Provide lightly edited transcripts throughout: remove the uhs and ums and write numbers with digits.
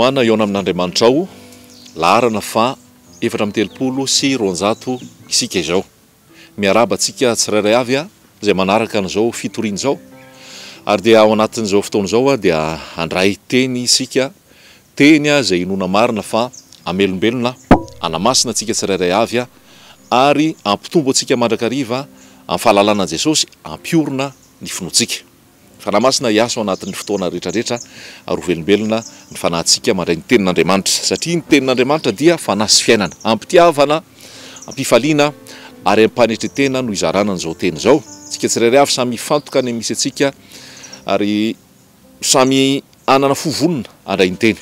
Miomàna hihaona amin'Andriamanitrao, laharana faha 234 isika izao. Miarahaba antsika tsirairay avy izay manaraka an'izao fitoriana izao. Ary dia ao anatin'izao fotoana izao dia handray teny isika, teny izay inoana marina fa hamelombelona, hanamasina antsika tsirairay avy ary hampitombo antsika mandrakariva amin'ny fahalalana an'i Jesosy, hampiorina ny finoantsika. Fanahy Masina hiasa ao anatin'ny fotoana rehetra rehetra ary ho velombelona ny fanahintsika mandray ny Tenin'Andriamanitra satria ny Tenin'Andriamanitra dia fanahy sy fiainana. Am-pitiavana, am-pifaliana ary am-panetren-tena no hizarana an'izao teny izao. Isika tsirairay avy samy hifantoka any amin'ny misy antsika ary samy hanana fo vonona handray ny teny.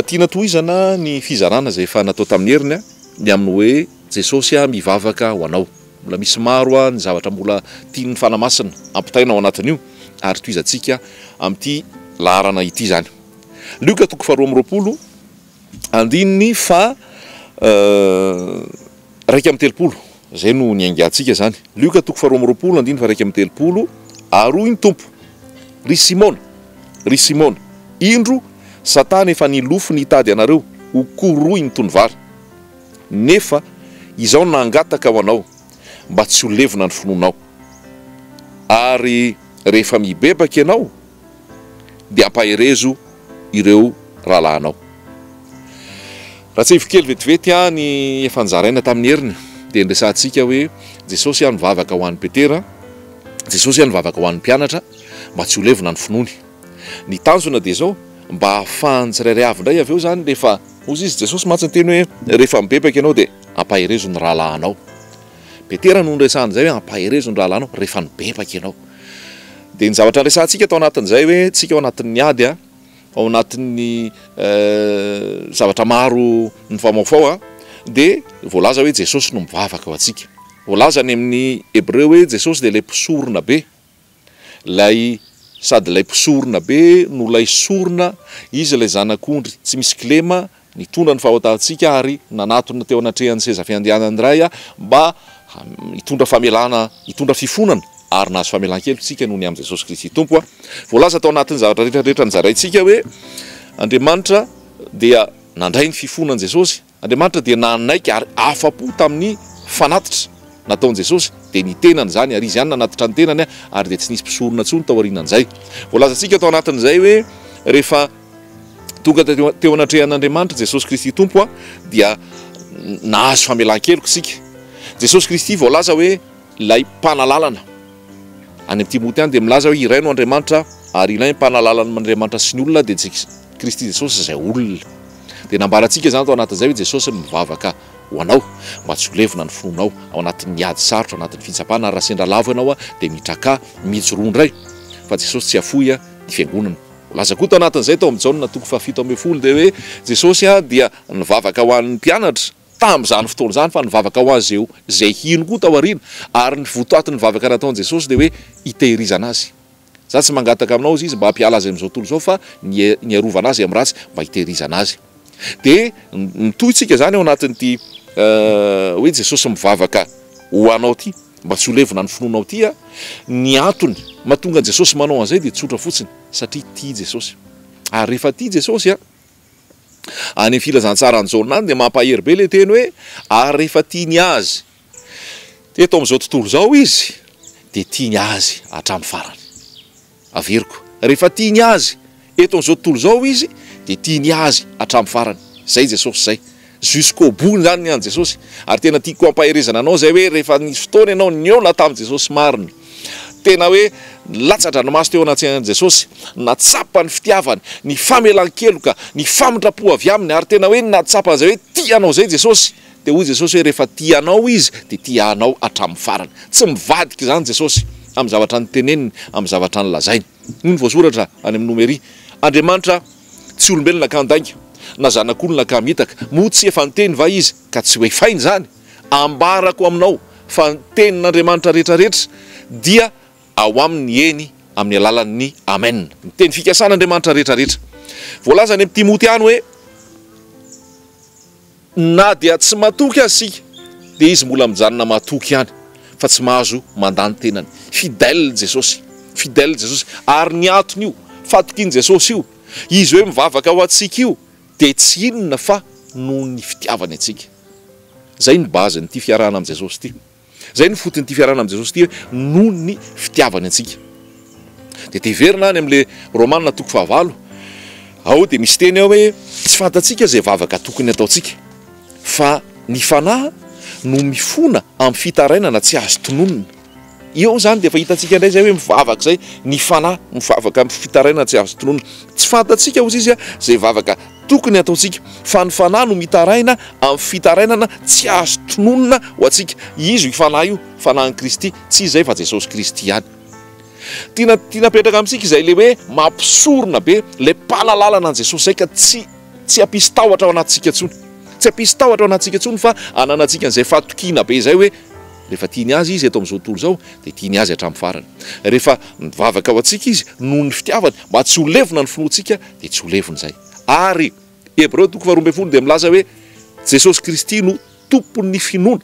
Tiana tohizana ny fizarana izay efa natao tamin'ny heriny ny amin'ny hoe Jesosy mivavaka ho anao. Mbola misy maro ny zavatra mbola tian'ny Fanahy Masina ampitaina ao anatin'io ary tohizantsika amin'ity laharana ity izany. Lioka toko faharoa amby 20 andininy faha 31, izay no niaingantsika izany. Lioka toko faharoa amby 20 andininy faha 31, Ary hoy ny Tompo, Ry Simona, ry Simona, indro Satana efa nilofo nitady anareo ho korohiny toy ny vary. Nefa izao nangataka ho anao mba tsy ho levona ny finoanao. Ary rehefa mibebaka ianao, dia ampaherezo ireo rahalahinao. Raha tsiahiviko kely vetivety ny efa nozaraina tamin'ny heriny, dia niresahantsika hoe Jesosy nivavaka ho an'i Petera, Jesosy nivavaka ho an'ny mpianatra mba tsy ho levona ny finoany. Ny tanjona dia izao, mba hahafahan'ny tsirairay avy indray avy eo izany rehefa, hozy izy, Jesosy mantsy niteny hoe rehefa mibebaka ianao dia ampaherezo ny rahalahinao. Petera no niresahana izay hoe ampaherezo ny rahalahinao rehefa nibebaka ianao. Dia ny zavatra niresahantsika tao anatin'izay hoe tsika ao anatin'ny ady, ao anatin'ny zavatra maro mifamaofao dia voalaza hoe Jesosy no mivavaka ho antsika. Voalaza any amin'ny Hebreo hoe Jesosy dia ilay mpisorona be. Ilay sady ilay mpisorona be no ilay sorona, Izy ilay Zanak'ondry tsy misy kilema nitondra ny fahotantsika ary nanatona teo anatrehan'ny seza fiandrianan'ny Ray mba hitondra famelana, hitondra fifonana ary nahazo famelan-keloka isika noho ny amin'i Jesosy Kristy Tompo. Voalaza tao anatin'ny zavatra rehetra rehetra nozaraintsika hoe Andriamanitra dia nandray ny fifonan'i Jesosy. Andriamanitra dia nanaiky ary afa-po tamin'ny fanatitra nataon'i Jesosy, dia ny tenany izany, ary Izy ihany nanatitra ny tenany, ary dia tsy nisy mpisorona intsony tao aorianan'izay. Voalazantsika tao anatin'izay hoe rehefa tonga teo anatrehan'Andriamanitra Jesosy Kristy Tompo dia nahazo famelan-keloka isika. Jesosy Kristy voalaza hoe ilay mpanalalana. Any amin'ny Timoty any dia milaza hoe iray no Andriamanitra ary ilay mpanalalana amin'Andriamanitra sy ny olona dia Kristy Jesosy izay olona. Dia nambarantsika izany tao anatin'izay hoe Jesosy mivavaka ho anao mba tsy ho levona ny finoanao ao anatin'ny ady sarotra, anatin'ny fitsapana, ary raha sendra lavo ianao dia mitrakà, mijoroa indray fa Jesosy tsy hafoy ny fiangonana. Voalaza koa tao anatin'izay tao amin'ny Jaona toko faha-17 dia hoe Jesosy dia nivavaka ho an'ny mpianatra tamin'izany fotoana izany fa nivavaka ho azy eo izay hino koa tao aoriana ary ny votoatin'ny vavaka nataon'i Jesosy dia hoe hitehirizana azy. Za tsy mangataka aminao hozy izy mba hampiala azy amin'izao tontolo izao fa ny ny hiarovana azy amin'ny ratsy mba hitehirizana azy. Dia mitohy tsika izany ao anatin'ity hoe Jesosy mivavaka ho anao ity mba tsy ho levona ny finoanao ity a. Ny antony mahatonga an'i Jesosy manao an'izay dia tsotra fotsiny satria tia Jesosy. Ary rehefa tia Jesosy a, any amin'ny filazantsaran'i Jaona any dia mampahery be ilay teny hoe ary rehefa tiany azy Teto amin'izao tontolo izao izy dia tiany azy hatramin'ny farany. Averiko, rehefa tiany azy eto amin'izao tontolo izao izy dia tiany azy hatramin'ny farany. Izay Jesosy izay. Jusqu'au bout izany ny an'i Jesosy. Ary tena tiako hampaherezana anao izay hoe rehefa nisy fotoana ianao nihaona tamin'i Jesosy marina, tena hoe nilatsa-dranomaso teo anatrehan'i Jesosy, nahatsapa ny fitiavany, ny famelan-keloka, ny famindram-po avy aminy, ary tena hoe nahatsapa an'izay hoe tia anao izay Jesosy, Dia hoy Jesosy hoe rehefa tia anao Izy dia tia anao hatramin'ny farany. Tsy mivadika izany Jesosy amin'ny zavatra noteneniny, amin'ny zavatra nolazainy. Hoy ny voasoratra any amin'ny Nomery, Andriamanitra tsy olombelona ka handainga, na zanak'olona ka hamitaka. Moa tsy efa niteny va Izy ka tsy ho efainy izany? Ambarako aminao fa ny tenin'Andriamanitra rehetra rehetra dia ao aminy ny eny amin'ny alalan'ny Amen. Ny teny fikasan'Andriamanitra rehetra rehetra. Voalaza any amin'ny Timoty any hoe. Na dia tsy matoky aza isika dia Izy mbola mijanona matoky ihany fa tsy mahazo mandà ny tenany. Fidèle Jesosy. Fidèle Jesosy. Ary ny anton'io fatokian'i Jesosy io Izy hoe mivavaka ho antsika io dia tsy inona fa noho ny fitiavany antsika. Izay no base-n'ity fiarahana amin'i Jesosy ity. Izay no foton'ity fiarahana amin'i Jesosy ity hoe noho ny fitiavany antsika. Dia te hiverina any amin'ilay Romana toko fahavalo ao dia misy teny ao hoe tsy fantatsika izay vavaka tokony hataontsika fa ny fanahy no mifona amin'ny fitarainana tsy azo tononina. Eo izany dia efa hitantsika indray izay hoe mivavaka izay ny fanahy, mivavaka amin'ny fitarainana tsy azo tononina. Tsy fantatsika hozy izy izay vavaka tokony hataontsika fa ny fanahy no mitaraina amin'ny fitarainana tsy azo tononina ho antsika. Izy io fanahy io, fanahin'i Kristy, tsy iza izay fa Jesosy Kristy ihany. Tiana tiana apetraka amintsika izay ilay hoe mampisorona be ilay mpanalalana an'i Jesosy izay ka tsy tsy hampisy tahotra ao anatintsika intsony. Tsy hampisy tahotra ao anatintsika intsony fa ananantsika an'izay fahatokiana be izay hoe rehefa tiany azy izy eto amin'izao tontolo izao dia tiany azy hatramin'ny farany. Rehefa mivavaka ho antsika izy noho ny fitiavany mba tsy ho levona ny finoantsika dia tsy ho levona izay. Ary Hebreo toko faharoa ambin'ny folo dia milaza hoe Jesosy Kristy no tompon'ny finoana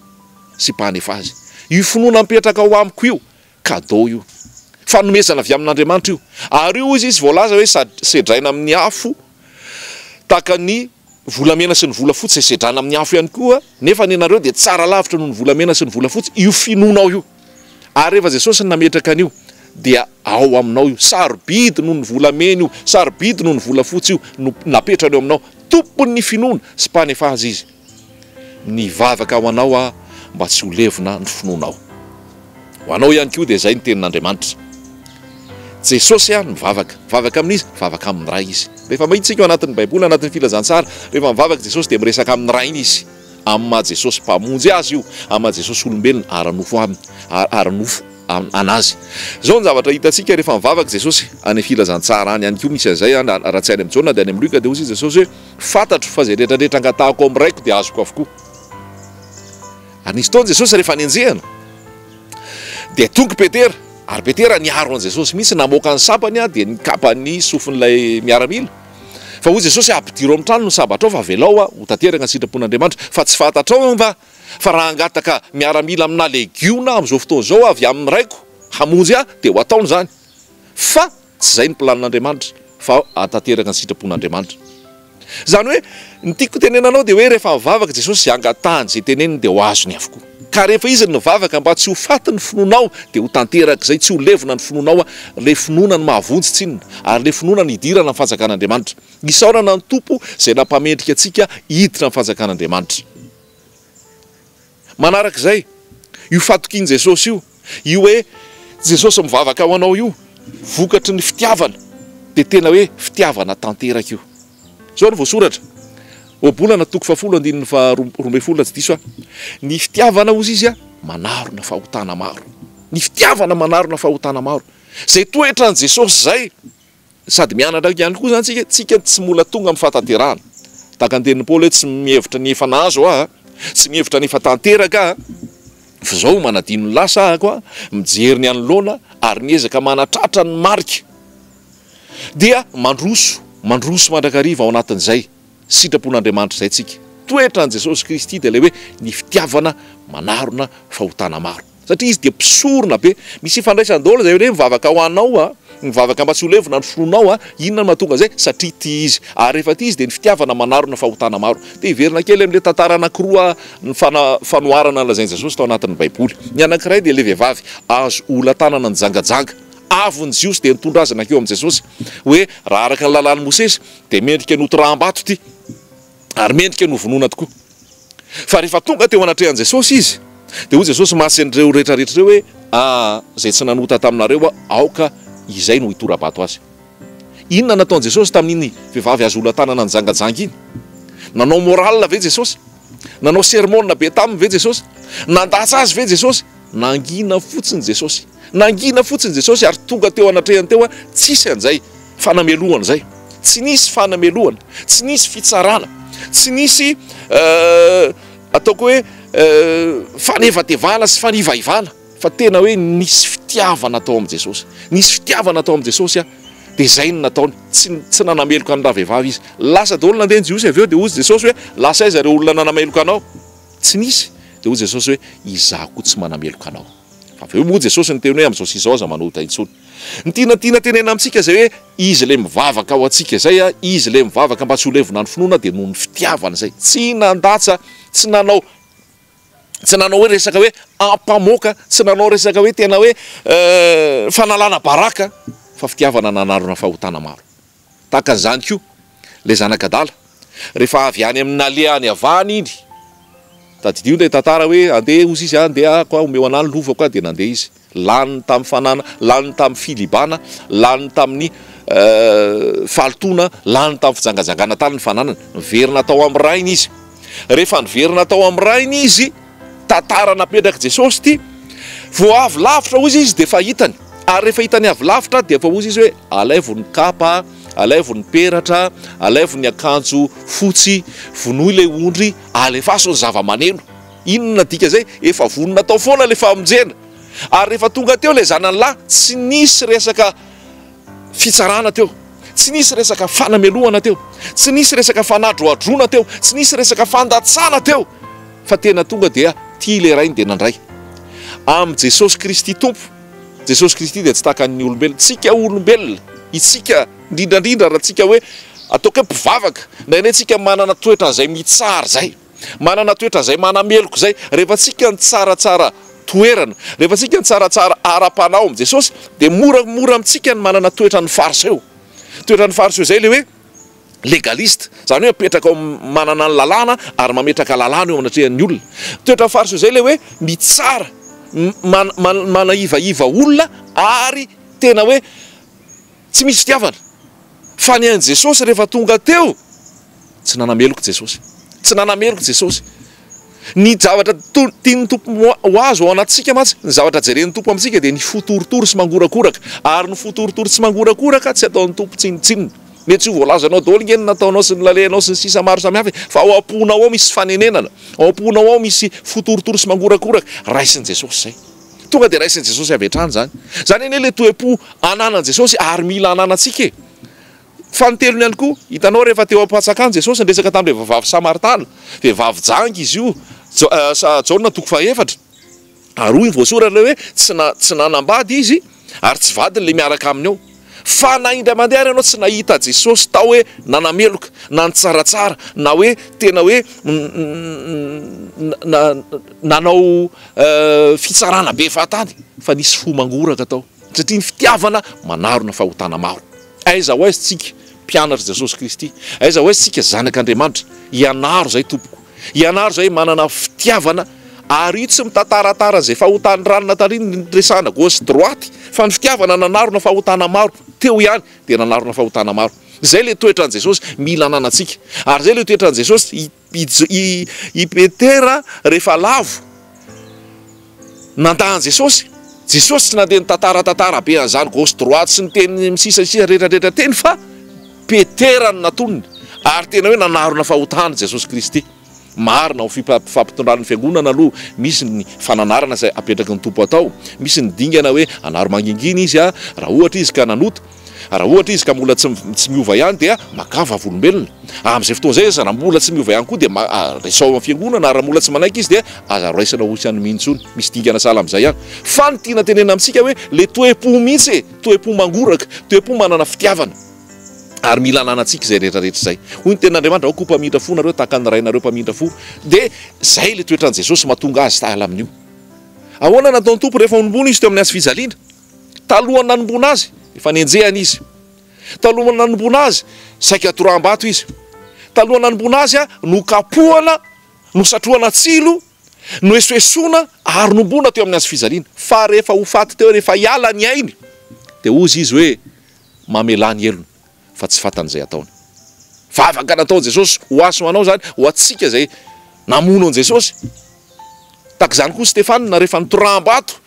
sy mpanefa azy. Io finoana mipetraka ao amiko io, cadeau io. Fanomezana avy amin'Andriamanitra io. Ary io hoy izy voalaza hoe sedraina amin'ny afo tahaka ny volamena sy ny volafotsy izay sedraina amin'ny afo ihany koa, nefa ny anareo dia tsara lavitra noho ny volamena sy ny volafotsy, io finoanao io. Ary rehefa Jesosy no nametraka an'io dia ao aminao io. Sarobidy noho ny volamena io, sarobidy noho ny volafotsy io no napetrany eo aminao. Tompon'ny finoana sy mpanefa azy Izy. Nivavaka ho anao aho mba tsy ho levona ny finoanao. Ho anao ihany koa dia izay ny tenin'Andriamanitra. Jesosy an mivavaka. Mivavaka amin'iza? Mivavaka amin'ny Ray Izy. Rehefa mahita isika ao anatin'ny Baiboly, anatin'ny Filazantsara, rehefa mivavaka Jesosy dia miresaka amin'ny Rainy Izy. Amin'ny maha Jesosy Mpamonjy Azy io, amin'ny maha Jesosy olombelona ara-nofo aminy, ara-nofo an'Azy. Izao ny zavatra hitantsika rehefa mivavaka Jesosy, any amin'ny Filazantsara any ihany koa misy an'izay, raha tsy any amin'i Jaona dia any amin'i Lioka dia hoy Jesosy hoe, Fantatro fa izay rehetra rehetra angatahako ao amin'ny Raiko dia azoko avokoa. Ary nisy fotoana Jesosy rehefa nenjehina dia tonga i Petera, ary Petera niaro an'i Jesosy mihitsy, namoaka ny sabany dia nikapa ny sofin'ilay miaramila. Fa hoy Jesosy, ampidiro amin'ny trano ny sabatrao fa avelao ho tanteraka ny sitrapon'Andriamanitra. Fa tsy fantatrao va fa raha hangataka miaramila amina legiona amin'izao fotoana izao avy amin'ny Raiko hamonjy ahy dia ho ataony izany. Fa Tsy izay ny planin'Andriamanitra fa hahatanteraka ny sitrapon'Andriamanitra. Izany hoe, ny tiako tenenana anao dia hoe rehefa mivavaka Jesosy izay angatahany, izay teneniny dia ho azony avokoa. Ka rehefa Izy no nivavaka mba tsy ho faty ny finoanao dia ho tanteraka izay, tsy ho levona ny finoanao, ilay finoana no mahavonjy tsinona, ary ilay finoana no hidirana amin'ny fanjakan'Andriamanitra. Isaorana ny Tompo izay nampamendrika antsika hiditra amin'ny fanjakan'Andriamanitra. Manarak'izay, io fatokian'i Jesosy io, io hoe Jesosy mivavaka ho anao io, vokatry ny fitiavana, dia tena hoe fitiavana tanteraka io. Izao no voasoratra, Ohabolana toko fahafolo andininy faha 12 raha tsy diso aho, Ny fitiavana, hozy izy, manarona fahotana maro. Ny fitiavana manarona fahotana maro. Izay toetran'i Jesosy izay. Sady mianatra ihany koa izany tsika, tsika tsy mbola tonga amin'ny fahatanterahana. Tahaka ny tenin'i Paoly hoe tsy mihevitra ny efa nahazo aho, tsy mihevitra ny efa tanteraka aho, fa izao manadino ny lasa ahako aho, mijery ny anoloana ary miezaka manatratra ny marika. Dia mandroso, mandroso mandrakariva ao anatin'izay sitrapon'Andriamanitra izay tsika. Toetran'i Jesosy Kristy dia ilay hoe ny fitiavana manarona fahotana maro. Satria izy dia mpisorona be. Misy ifandraisany daholo izay hoe mivavaka ho anao a, mivavaka mba tsy ho levona ny finoanao a, inona no mahatonga an'izay? Satria tia izy. Ary rehefa tia izy dia ny fitiavana manarona fahotana maro. Te hiverina kely amin'ilay tantara anankiroa ny fanoharana nolazain'i Jesosy tao anatin'ny Baiboly. Ny anankiray dia ilay vehivavy azo ola-tanana nijangajanga. Avy ny Jiosy dia nitondra azy nankeo amin'i Jesosy hoe raha araka ny lalàn'i Mosesy dia mendrika ny hotoraham-bato ity. Ary mendrika ny hovonoina tokoa. Fa rehefa tonga teo anatrehan'i Jesosy izy, dia hoy Jesosy masy an'ireo rehetra rehetra ireo hoe, Ah, izay tsy nanota taminareo aho, aoka izay no hitora-bato azy. Inona nataon'i Jesosy tamin'iny vehivavy azo ola-tanana nijangajanga iny? Nanao morale ve Jesosy? Nanao sermona be taminy ve Jesosy? Nandatsa azy ve Jesosy? Nangina fotsiny Jesosy. Nangina fotsiny Jesosy ary tonga teo anatrehany teo tsisy an'izay fanamelohana izay. Tsy nisy fanamelohana, tsy nisy fitsarana, tsy nisy ataoko hoe fanevatevana sy fanivaivana fa tena hoe nisy fitiavana tao amin'i Jesosy. Nisy fitiavana tao amin'i Jesosy a, dia izay no nataony. Tsy tsy nanameloka ny ravehivavy izy. Lasa daholo nandeha ny Jiosy avy eo dia hoy Jesosy hoe lasa aiza ireo olona nanameloka anao? Tsy nisy. Dia hoy Jesosy hoe, Izaho koa tsy manameloka anao. Fa avy eo moa Jesosy niteny hoe amin'izao sy izao aza manota intsony. Ny tiana tiana tenena amintsika izay hoe Izy ilay mivavaka ho antsika izay, Izy ilay mivavaka mba tsy ho levona ny finoana dia noho ny fitiavana izay. Tsy nandatsa, tsy nanao tsy nanao hoe resaka hoe ampamoaka, tsy nanao resaka hoe tena hoe fanalana baraka fa fitiavana nanarona fahotana maro. Tahaka an'izany koa ilay zanak'adala, rehefa avy any amin'ny naleha any havany iny, tadidio ilay tantara hoe andeha hozy izy, andeha aho omeo anah ny lovako aho, dia nandeha izy. Laniny tamin'ny fanana, laniny tamin'ny filibana, laniny tamin'ny fahalotoana, laniny tamin'ny fijangajangana tany ny fananany. Niverina tao amin'ny rainy izy. Rehefa niverina tao amin'ny rainy izy, tantara napetrak'i Jesosy ity, vao avy lavitra hozy izy dia efa hitany. Ary rehefa hitany avy lavitra dia efa hozy izy hoe alaivo ny kapa, alaivo ny peratra, alaivo ny akanjo fotsy, vonoy ilay ondry, alefaso ny zava-maneno. Inona dika izay? Efa vonona tao foana ilay famonjena. Ary rehefa tonga teo ilay zanany lahy, tsy nisy resaka fitsarana teo, tsy nisy resaka fanamelohana teo, tsy nisy resaka fanadrohadroana teo, tsy nisy resaka fandatsana teo, fa tena tonga dia tia ilay rainy dia nandray. Amin'i Jesosy Kristy Tompo, Jesosy Kristy dia tsy tahaka ny olombelona. Tsika olombelona, isika indrindra indrindra raha tsika hoe ataoko hoe mpivavaka, indraindray tsika manana toetra izay mitsara izay. Manana toetra izay manameloka izay. Rehefa tsika nitsaratsara toerana, rehefa tsika nitsaratsara ara-panahy ao amin'i Jesosy, dia moramora amintsika ny manana toetran'ny Fariseo. Toetran'ny Fariseo izay ilay hoe légaliste, izany hoe mipetraka ao manana ny lalàna ary mametraka lalàna eo anatrehan'ny olona. Toetran'ny Fariseo izay ilay hoe mitsara, manaivaiva olona ary tena hoe Tsy misy fitiavana. Fa ny an'i Jesosy rehefa tonga teo, tsy nanameloka Jesosy. Tsy nanameloka Jesosy. Ny zavatra tian'ny Tompo ho azo ao anatintsika mantsy, ny zavatra jeren'ny Tompo amintsika dia ny fo torotoro sy mangorakoraka. Ary ny fo torotoro tsy mangorakoraka tsy ataon'ny Tompo tsinontsinona. Mety tsy ho voalazanao daholo nge ny nataonao sy ny nalehanao sy ny sisa maro samihafa e, fa ao am-ponao ao misy fanenenana, ao am-ponao ao misy fo torotoro sy mangorakoraka. Raisin'i Jesosy izay. Tonga dia raisin'i Jesosy avy hatrany izany. Izany anie ilay toe-po ananan'i Jesosy ary mila ananantsika e. Fanintelony ihany koa, hitanao rehefa teo am-patsakana Jesosy niresaka tamin'ilay vehivavy samaritana, vehivavy janga izy io, Jaona toko fahaefatra. Ary hoy ny voasoratra ilay hoe tsy tsy nanambady izy ary tsy vadiny ilay miaraka aminy ao. Fa na indray mandeha ary ianao tsy nahita Jesosy tao hoe nanameloka, na nitsaratsara, na hoe tena hoe nanao fitsarana be fahatany, fa nisy fo mangoraka tao. Satria ny fitiavana manarona fahotana maro. Aiza ho aiza tsika mpianatr'i Jesosy Kristy? Aiza ho aiza tsika zanak'Andriamanitra? Ianaro izay tompoko. Ianaro izay manana fitiavana ary io tsy mitantaratara izay fahotan'ny ranona tary ny resahana gauche droite fa ny fitiavana nanarona fahotana maro teo ihany dia nanarona fahotana maro. Izay ilay toetran'i Jesosy mila ananantsika. Ary izay ilay toetran'i Jesosy i i Petera rehefa lavo nandà an'i Jesosy. Jesosy tsy nandeha nitantara tantara be an'izany gauche droite sy ny teny sisa sisa rehetra rehetra teny fa Petera no natoniny ary tena hoe nanarona fahotana Jesosy Kristy. Marina ao fampitondran'ny fiangonana aloha misy ny fananarana izay apetraky ny Tompo atao, misy ny dingana hoe anaro mangingina izy raha ohatra izy ka nanota, raha ohatra izy ka mbola tsy tsy miova ihany dia makà vavolombelona. Amin'izay fotoana izay izy raha mbola tsy miova ihany koa dia resaho amin'ny fiangonana ary raha mbola tsy manaiky izy dia aza raisina ho isan'ny mino intsony. Misy dingana sahala amin'izay ihany. Fa ny tiana tenenina amintsika hoe le toe-po mihitsy e, toe-po mangoraka, toe-po manana fitiavana. Ary mila ananantsika izay rehetra rehetra izay. Hoy ny tenin'Andriamanitra, aoka ho mpamindra fo nareo tahaka ny Rainareo mpamindra fo. Dia izay ilay toetran'i Jesosy mahatonga azy sahala amin'io. Ahoana nataon'ny Tompo rehefa nohombona izy teo amin'ny hazo fijaliana? Talohan'ny nanomboana azy, efa nenjehana izy. Talohan'ny nanomboana azy, saika toraham-bato izy. Talohan'ny nanomboana azy, nokapohana, nosatrohana tsilo, noesoesoana ary nomboana teo amin'ny hazo fijaliana. Fa rehefa ho faty teo, rehefa hiala ny ainy, dia hozy izy hoe, Mamelà ny helony fa tsy fantany izay ataony. Vavaka nataon'i Jesosy ho ahy sy ho anao izany, ho antsika izay namono an'i Jesosy. Tahaka izany koa Stefana rehefa nitoraham-bato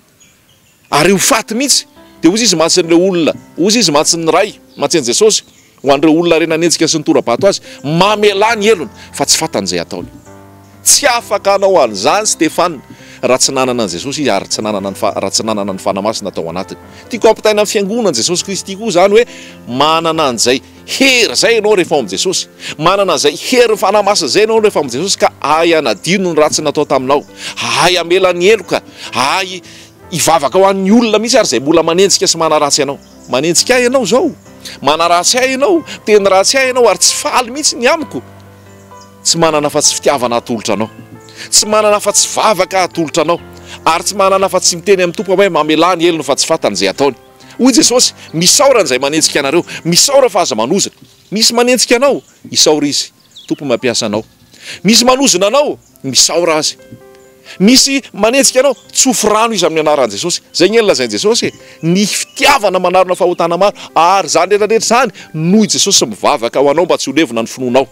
ary ho faty mihitsy, dia hozy izy mantsy an'ireo olona, hozy izy mantsy ny Ray, mantsy an'i Jesosy, ho an'ireo olona ireny nanenjika sy nitora-bato azy, mamelà ny helony fa tsy fantany izay ataony. Tsy afaka hanao an'izany Stefana raha tsy nanana an'i Jesosy izy ary tsy nanana ny raha tsy nanana ny Fanahy Masina tao anatiny. Tiako hampitaina amin'ny Fiangonan'i Jesosy Kristy koa izany hoe manana an'izay hery izay ianao rehefa ao amin'i Jesosy. Manana an'izay herin'ny Fanahy Masina izay ianao rehefa amin'i Jesosy ka hahay hanadino ny ratsy natao taminao, hahay hamela ny heloka, hahay. Hivavaka ho an'ny olona mihitsy ary izay mbola manenjika sy manaratsy anao. Manenjika ahy ianao izao, manaratsy ahy ianao, miteny ratsy ahy ianao ary tsy faly mihitsy ny amiko. Tsy manana afa-tsy fitiavana atolotra anao. Tsy manana afa-tsy vavaka atolotra anao. Ary tsy manana afa-tsy miteny amin'ny Tompo hoe mamelà ny helony fa tsy fantany izay ataony. Hoy Jesosy, Misaora an'izay manenjika anareo. Misaora fa aza manozona. Misy manenjika anao? Isaora izy. Tompo mampiasa anao. Misy manozona anao? Misaora azy. Misy manenjika anao? Tsofy rano izy amin'ny anaran'i Jesosy. Izay anie no lazain'i Jesosy e! Ny fitiavana manarona fahotana maro. Ary izany rehetra rehetra izany noho i Jesosy mivavaka ho anao mba tsy ho levona ny finoanao.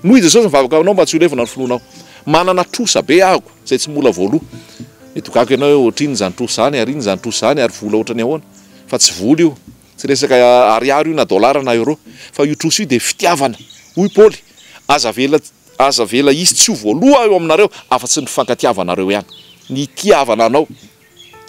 Noho i Jesosy mivavaka ho anao mba tsy ho levona ny finoanao. Manana trosa be aho izay tsy mbola voaloa. Mety ho gaga ianao hoe ohatrinona izany trosa izany ary inona izany trosa izany ary vola ohatran'ny ahoana. Fa tsy vola io. Tsy resaka ariary io na dolara na euro. Fa io trosa io dia fitiavana. Hoy Paoly, Aza avela aza avela hisy tsy ho voaloa eo aminareo afa-tsy ny fifankatiavanareo ihany. Ny hitiavana anao,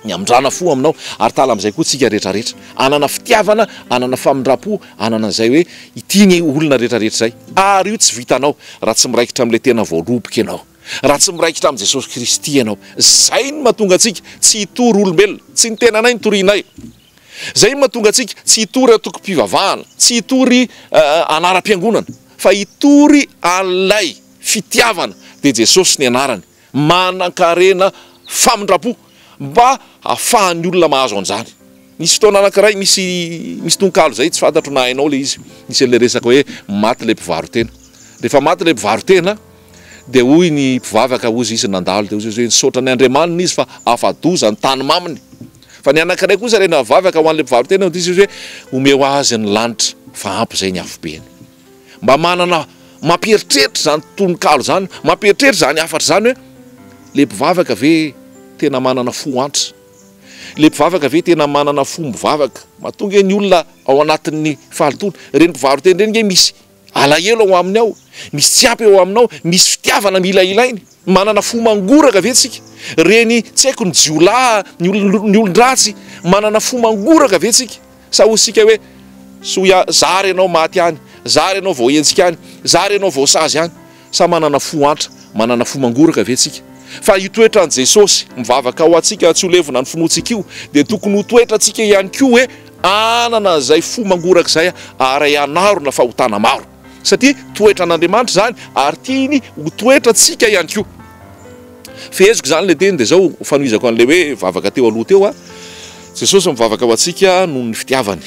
ny hamindrana fo aminao, ary tahala amin'izay koa tsika rehetrarehetra. Hanana fitiavana, hanana famindram-po, hanana an'izay hoe hitia ny olona rehetrarehetra izay. Ary io tsy vitanao raha tsy miraikitra amin'ilay tena voaloboka ianao. Raha tsy miraikitra amin'i Jesosy Kristy ianao. Izay no mahatonga antsika tsy hitory olombelona. Tsy ny tenanay no torianay. Izay no mahatonga antsika tsy hitory antokom-pivavahana, tsy hitory anaram-piangonana, fa hitory an'ilay fitiavana, dia Jesosy ny anarany, manan-karena famindram-po, mba hahafahan'ny olona mahazo an'izany. Nisy fotoana anankiray, misy misy tononkalo izay, tsy fantatro na hainao ilay izy, nisy an'ilay resaka hoe maty ilay mpivaro-tena. Rehefa maty ilay mpivaro-tena, dia hoy ny mpivavaka, hozy izy nandalo, dia hozy izy hoe nisaotra ny Andriamaniny izy fa afa-doza ny tany maminy. Fa ny anankiray kosa ilay navavaka ho an'ilay mpivaro-tena dia izy hoe omeo azy ny lanitra fa ampy izay ny afobeny. Mba manana mampieritreritra izany tononkalo izany, mampieritreritra izany hafatra izany hoe ilay mpivavaka ve tena manana fo antra? Ilay mpivavaka ve tena manana fo mivavaka? Mahatonga ny olona ao anatin'ny fahalotoana. Ireny mpivaro-tena ireny nge misy Alahelo ao aminy ao, misy tsy ampy ao aminao, misy fitiavana mila ilainy. Manana fo mangoraka ve tsika? Reny tsy haiko ny jiolahy, ny olon-dratsy, manana fo mangoraka ve tsika? Sa hoy isika hoe soa zary ianao maty any, zary ianao voahenjika any, zary ianao voasazy any? Sa manana fo antra, manana fo mangoraka ve tsika? Fa io toetran'i Jesosy mivavaka ho antsika tsy ho levona ny finoantsika io dia tokony ho toetrantsika ihany koa hoe hanana izay fo mangoraka izay ary hanarona fahotana maro. Satria toetran'Andriamanitra izany ary tiany ho toetrantsika ihany koa. Feheziko izany ilay teny dia izao fanohizako an'ilay hoe vavaka teo aloha teo. Jesosy mivavaka ho antsika noho ny fitiavany.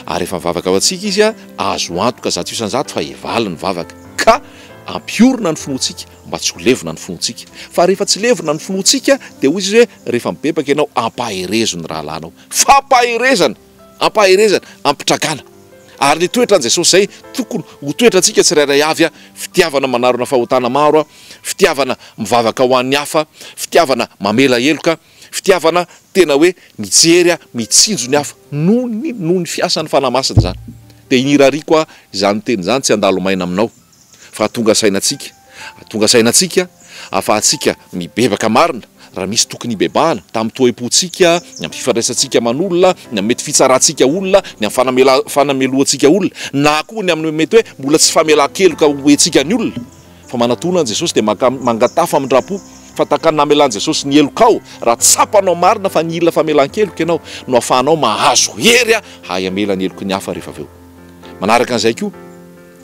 Ary rehefa mivavaka ho antsika Izy, azo antoka 100% fa hivaly ny vavaka. Ka hampiorina ny finoantsika mba tsy ho levona ny finoantsika. Fa rehefa tsy levona ny finoantsika dia hoy Izy hoe rehefa mibebaka ianao ampaherezo ny rahalahinao. Fampaherezana! Ampaherezana, ampitragana. Ary ny toetran'i Jesosy izay tokony ho toetrantsika tsirairay avy, fitiavana manarona fahotana maro, fitiavana mivavaka ho an'ny hafa, fitiavana mamela heloka, fitiavana tena hoe mijery, mitsinjo ny hafa noho ny noho ny fiasan'ny Fanahy Masina izany. Dia irariako izany teny izany tsy handalo maina aminao. Fa hahatonga saina antsika, hahatonga saina antsika, ahafahantsika mibebaka marina, raha misy tokony hibebahana, tamin'ny toe-pontsika, ny amin'ny fifandraisantsika aman'olona, ny amin'ny mety fitsarantsika olona, ny amin'ny fanamela, fanamelohantsika olona, na koa ny amin'ny mety hoe mbola tsy famelan-keloka omentsika ny olona. Fa manatona an'i Jesosy dia maka, mangataha famindram-po, fa tahaka ny namelan'i Jesosy ny helokao, raha tsapanao marina fa nila famelan-keloka ianao, no ahafahanao mahazo hery hahay hamela ny heloky ny hafa rehefa avy eo. Manaraka an'izay koa,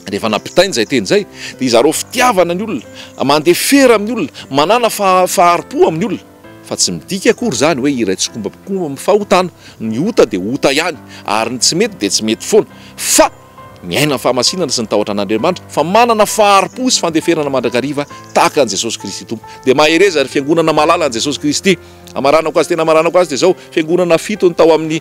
Rehefa nampitaina izay teny izay, dia izarao fitiavana ny olona, mandefera amin'ny olona, manàna fahari-po amin'ny olona. Fa tsy midika akory izany hoe iray tsikombakomba amin'ny fahotana. Ny ota dia ota ihany, ary ny tsy mety dia tsy mety foana. Fa miaina amin'ny fahamasinana sy ny tahotra an'Andriamanitra, fa manana fahari-po sy fandeferana mandrakariva tahaka an'i Jesosy Kristy Tompo. Dia mahereza ry Fiangonana malala an'i Jesosy Kristy. Amaranako azy tena amaranako azy dia izao, fiangonana fito ny tao amin'ny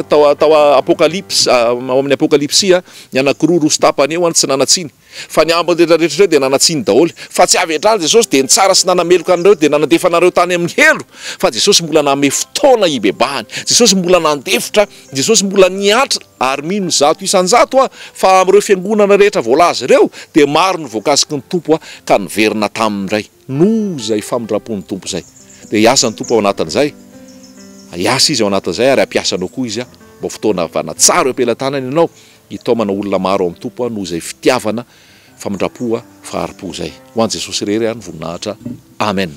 tao tao Apokalypse ao amin'ny Apokalypsy ny anankiroa roa sy tapany eo any tsy nanan-tsiny. Fa ny ambiny rehetra rehetra ireo dia nanan-tsiny daholo. Fa tsy avy hatrany Jesosy dia nitsara sy nanameloka an'ireo dia nanandefa anareo tany amin'ny helo. Fa Jesosy mbola nanome fotoana hibebahany. Jesosy mbola nandefitra, Jesosy mbola niantra ary mino 100% aho fa amin'ireo fiangonana rehetra voalaza ireo dia maro no voakasiky ny Tompo ka niverina taminy indray. Noho izay famindram-pon'ny Tompo izay, dia hiasa ny Tompo ao anatin'izay, hiasa Izy ao anatin'izay ary hampiasa anao koa Izy mba ho fotoana tsara eo am-pelatanany ianao hitaomana olona maro ao amin'ny Tompo noho izay fitiavana, famindram-po, fahari-po izay. Ho an'i Jesosy irery ny voninahitra. Amen.